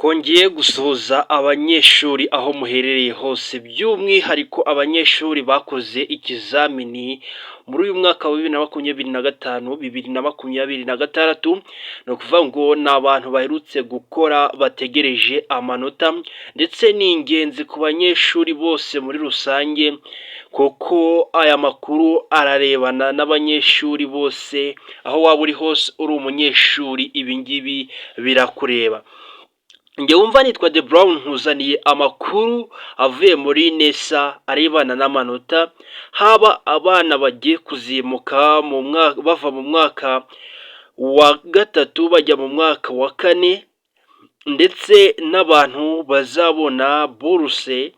Twongeye gusuhuza abanyeshuri aho muherereye hose, by'umwihariko abanyeshuri bakoze ikizamini muri uyu mwaka wa 2025, 2026, ni ukuvuga ngo ni abantu baherutse gukora bategereje amanota, ndetse ni ingenzi ku banyeshuri bose muri rusange, kuko aya makuru ararebana n'abanyeshuri bose, aho waba uri hose uri umunyeshuri ibi ngibi birakureba. Njye wumva nitwa The Brown, nkuzaniye amakuru avuye muri NESA arebana n'amanota, haba abana bagiye kuzimuka mu mwaka bava mu mwaka wa gatatu bajya mu mwaka wa kane, ndetse n'abantu bazabona buruse,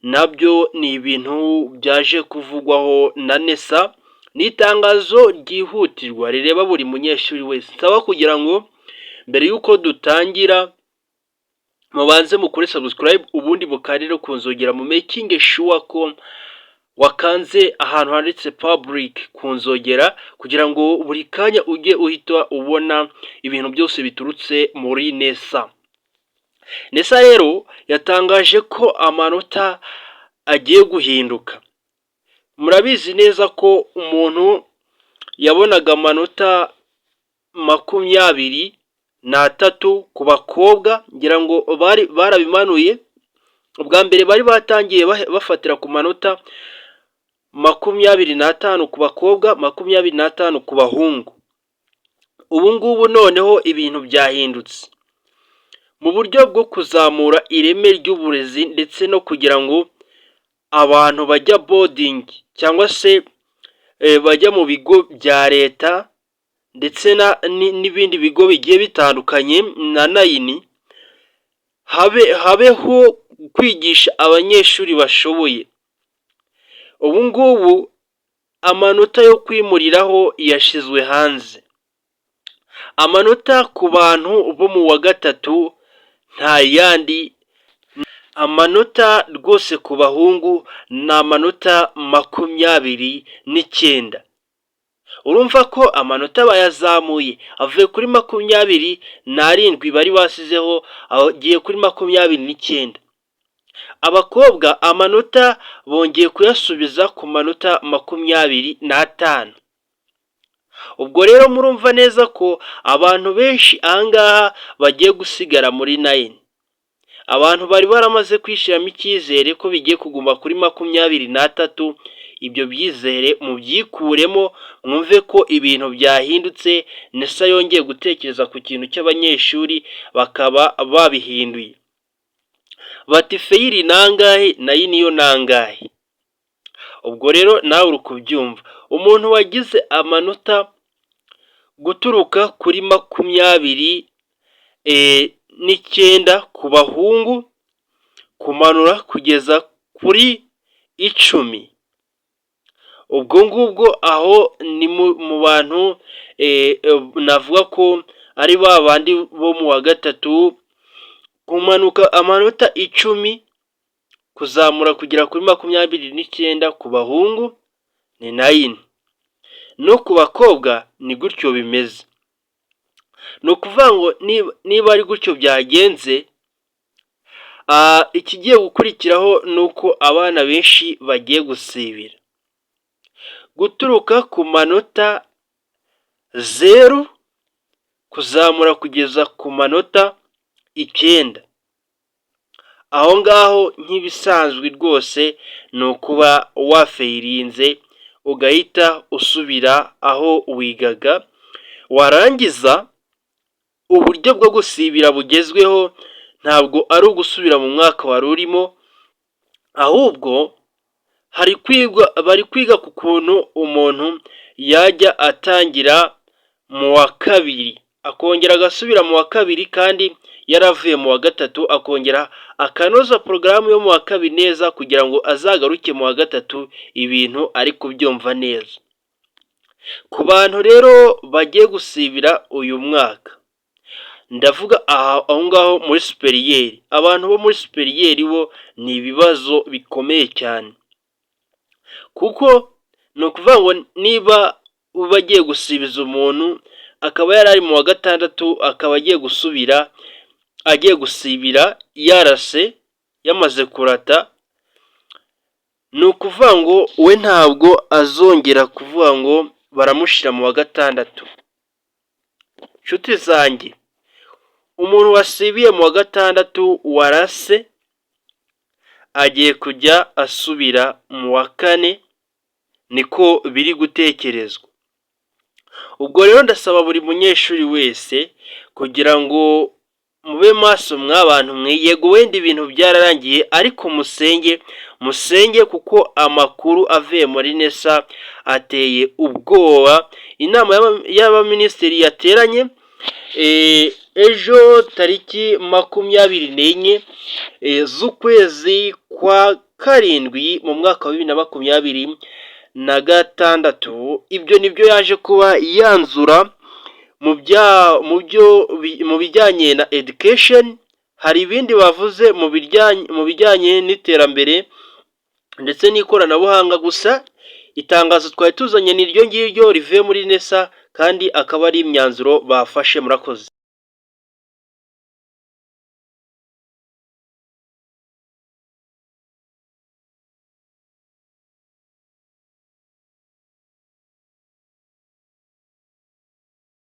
nabyo ni ibintu byaje kuvugwaho na NESA. Ni itangazo ryihutirwa rireba buri munyeshuri wese. Nsaba kugira ngo mbere y'uko dutangira mubanze mukore subscribe, ubundi mukande ku nzogera, mu making sure ko wakanze ahantu handitse public ku nzogera, kugira ngo buri kanya ujye uhita ubona ibintu byose biturutse muri NESA. NESA rero yatangaje ko amanota agiye guhinduka. Murabizi neza ko umuntu yabonaga amanota 23 ku bakobwa, ngira ngo bari barabimanuye. Ubwa mbere bari batangiye bafatira ku manota 25 ku bakobwa, 25 ku bahungu. Ubu ngubu noneho ibintu byahindutse. Mu buryo bwo kuzamura ireme ry'uburezi ndetse no kugira ngo abantu bajya boarding cyangwa se bajya mu bigo bya leta ndetse n'ibindi bigo bigiye bitandukanye na nine, habeho kwigisha abanyeshuri bashoboye. Ubu ngubu amanota yo kwimuriraho yashyizwe hanze. Amanota ku bantu bo mu wa gatatu nta yandi, amanota rwose ku bahungu ni amanota 29. Urumva ko amanota bayazamuye, avuye kuri 27 bari basizeho, agiye kuri 29. Abakobwa amanota bongeye kuyasubiza ku manota 25. Ubwo rero murumva neza ko abantu benshi aha ngaha bagiye gusigara muri nine. Abantu bari baramaze kwishyiramo icyizere ko bigiye kuguma kuri 23, ibyo byizere mubyikuremo, mwumve ko ibintu byahindutse. NESA yongeye gutekereza ku kintu cy'abanyeshuri bakaba babihinduye. Bati fail ni angahe? Nine yo ni angahe? Ubwo rero nawe uri kubyumva. Umuntu wagize amanota guturuka kuri 29 ku bahungu kumanura kugeza kuri 10, ubwo ngubwo aho ni mu bantu navuga ko ari ba bandi bo mu wa gatatu, kumanuka amanota 10 kuzamura kugera kuri 29 ku bahungu ni nine, no ku bakobwa ni gutyo bimeze. Ni ukuvuga ngo niba ari gutyo byagenze, ikigiye gukurikiraho ni uko abana benshi bagiye gusibira. Guturuka ku manota 0 kuzamura kugeza ku manota 9, aho ngaho nk'ibisanzwe rwose ni ukuba wafailinze ugahita usubira aho wigaga, warangiza uburyo bwo gusibira bugezweho ntabwo ari ugusubira mu mwaka wari urimo, ahubwo hari kwigwa, bari kwiga ku kuntu umuntu yajya atangira mu wa kabiri, akongera agasubira mu wa kabiri kandi yaravuye mu wa gatatu, akongera akanoza porogaramu yo mu wa kabiri neza kugira ngo azagaruke mu wa gatatu ibintu ari kubyumva neza. Ku bantu rero bagiye gusibira uyu mwaka, ndavuga aho ngaho muri supérieur, abantu bo muri supérieur bo ni ibibazo bikomeye cyane, kuko ni ukuvuga ngo niba bagiye gusibiza umuntu akaba yari ari mu wa gatandatu akaba agiye gusubira agiye gusibira yarase, yamaze kurata, ni ukuvuga ngo we ntabwo azongera kuvuga ngo baramushyira mu wa gatandatu. Nshuti zanjye, umuntu wasibiye mu wa gatandatu warase, agiye kujya asubira mu wa kane, niko biri gutekerezwa. Ubwo rero ndasaba buri munyeshuri wese kugira ngo mube maso mw'abantu mwe. Yego, wenda ibintu byararangiye, ariko musenge, musenge, kuko amakuru avuye muri NESA ateye ubwoba. Inama y'abaminisitiri yateranye ejo tariki 24 z'ukwezi kwa karindwi mu mwaka wa 2026, ibyo nibyo yaje kuba yanzura mu bijyanye na education. Hari ibindi bavuze mu bijyanye n'iterambere ndetse n'ikoranabuhanga. Gusa itangazo twari tuzanye ni iryo ngiryo rivuye muri NESA, kandi akaba ari imyanzuro bafashe. Murakoze.